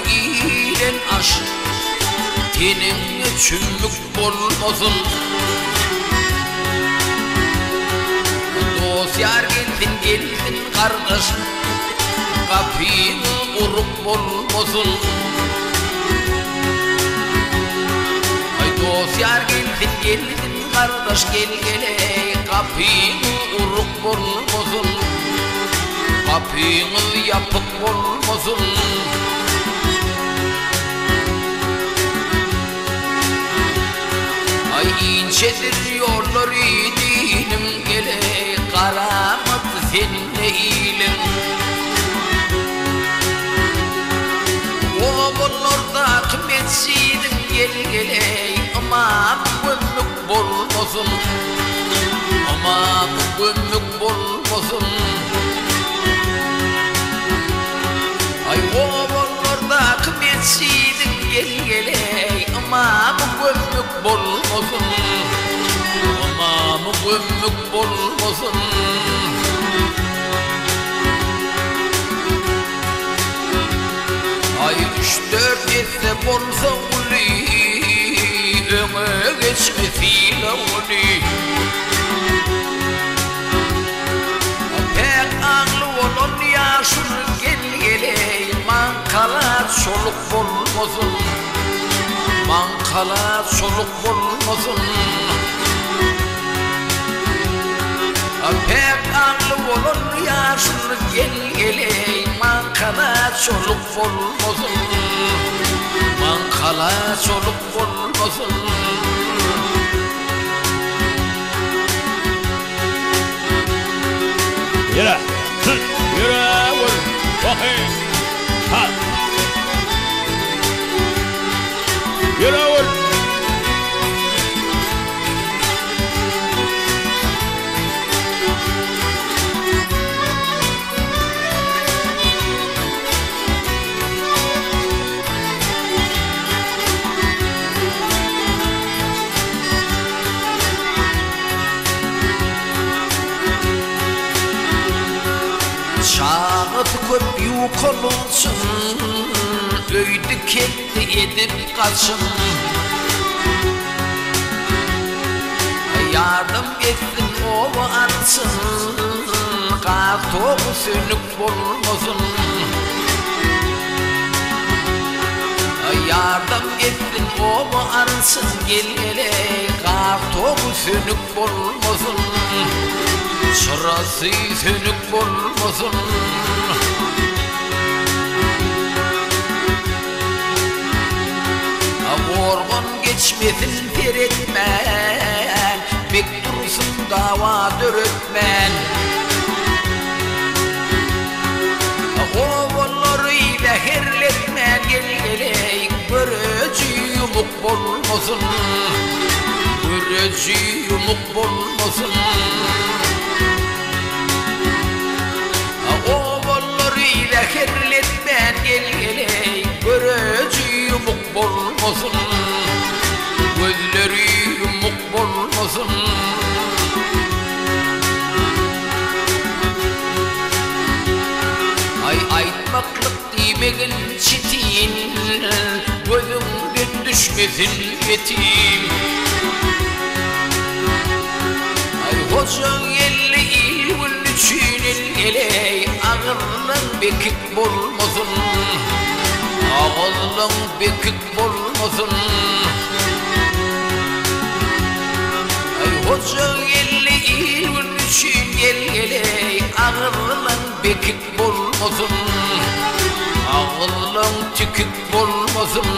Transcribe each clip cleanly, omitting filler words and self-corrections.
iýilen aş Teniňe çümmük bolmasyn. Dost-ýar gelsin, gelsin gardaş, Gapyňy uruk bolmasyn. Aý dost-ýar gelsin, gelsin gardaş, Gel-geleý, gapyňy uruk bolmasyn. Gapyňyz ýapyk bolmasyn. Aý inçedir ýollary diniň geleý garamat sende iliň. Obalardaky metjidiň gel geleý ymamy gömmük bolmasyn. Ymamy gömmük bolmasyn. Aý obalardaky metjidiň gel-geleý ymamy gömmük bolmasyn. Ymamy gömmük bolmasyn. Aý üç-dört esse bolsa uly, öňe geçme sylagly. Päk aňly bolan ýaşuly gel-geleý, maňkala çoluk bolmasyn. Maňkala çoluk bolmasyn. Päk aňly bolan ýaşuly gel-geleý, maňkala çoluk bolmasyn. Maňkala çoluk bolmasyn. Ýöre! Hü! Ýöre! Bol! Wah-eý! Ha! Ýöre bol! Çagasy köp ýukalyçyn, Öýdi ketdi edip gaçyn. Ýardam etsin oba arçyn, Gaz togy sönük bolmasyn. Ýardam etsin oba arçyn gel-geleý gaz togy sönük bolmasyn. Çyrasy sönük bolmasyn. Gorgan geçmesin seretmän, Bek dursun dawa döretmän. Obalary zäherletmän gel-geleý, Göreji ýumuk bolmasyn, Göreji ýumuk bolmasyn. Obalary zäherletmän gel-geleý, Göreji ýumuk bolmasyn, Gözleri ýumuk bolmasyn. Aý aýtmaklyk diýmegin çetin, Gözüňden düşmesin ýetim. Aý Hojageldi il-gün üçin il-geleý, Agyzlaň bekik bolmasyn, Agyzlaň bekik bolmasyn. Aý Hojageldi il-gün üçin gel-geleý, Agyzlaň bekik bolmasyn, Agyzlaň tikik bolmasyn.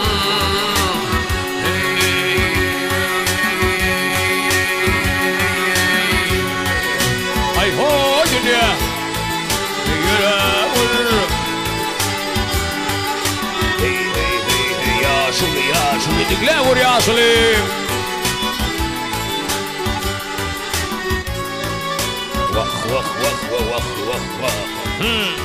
Aý ho dünýä! Ýöre bol! Heý heý heý heý ýaşuly ýaşuly diňläp gör ýaşuly. Wah wah wah wah wah wah wah.